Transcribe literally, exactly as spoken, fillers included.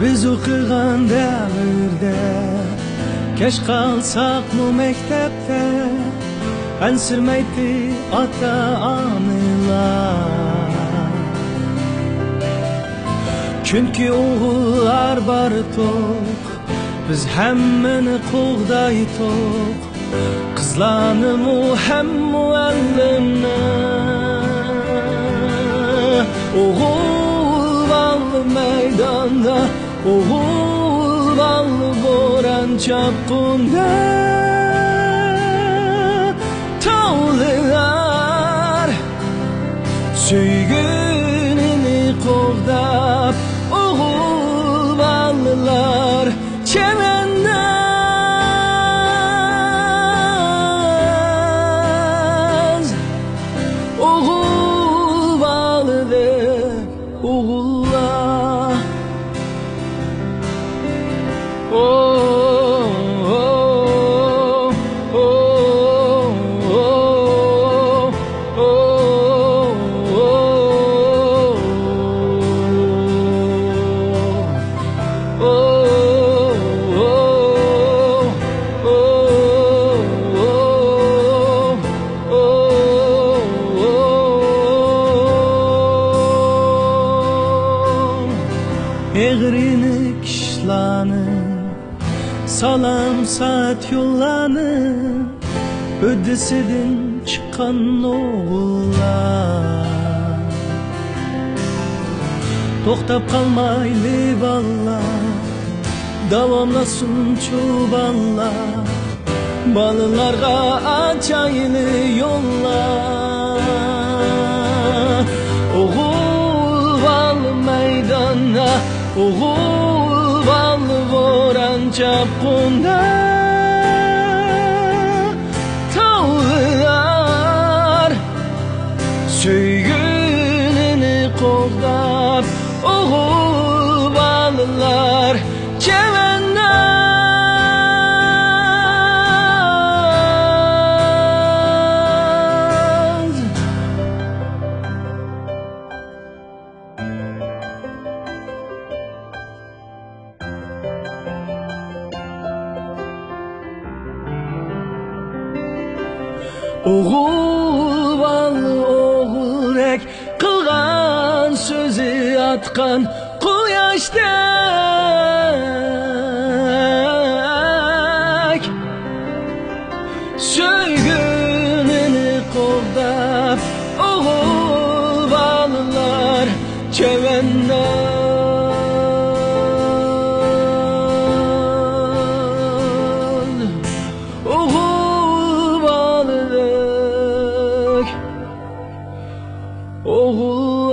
بىز ئوقۇغان دەۋردە كەچ قالساقمۇ مەكتەپتە ئەنسىرىمەيتتى ئاتا-ئانىلار. چۈنكى ئوغۇللار بار توق، بىز ھەممىنى قوغدايتتۇق. قىزلارنىمۇ ھەممىۋالىنى. ئوغۇل بالا مەيداندا، ئوغۇل بالا بوران چاپقۇندا. تاۋلار سۆيگۈنىنى قوغداپ، ئوغۇل بالىلار چەۋەنداز. ئوغۇل بالىدەك ئوغۇللار. ئېغىر يېنىك ئىشلارنى، سالام سائەت يوللارنى، ھۆددىسىدىن چىققان ئوغۇللار. توختاپ قالمايلى بالىلار، داۋاملاشسۇنچۇ بالىلار. بالىلارغا ئاچايلى يوللار. ئوغۇل بالا مەيداندا، ئوغۇل بالا بوران چاپقۇندا. تاۋلار سۆيگۈنىنى قوغداپ، ئوغۇل بالىلار چەۋەنداز. ئوغۇل بالا ئوغۇلدەك، قىلغان سۆزى ئاتقان قۇياشتەك. سۆيگۈنىنى قوغداپ، ئوغۇل بالىلار چەۋەنداز. ئوغۇل بالىدەك ئوغۇل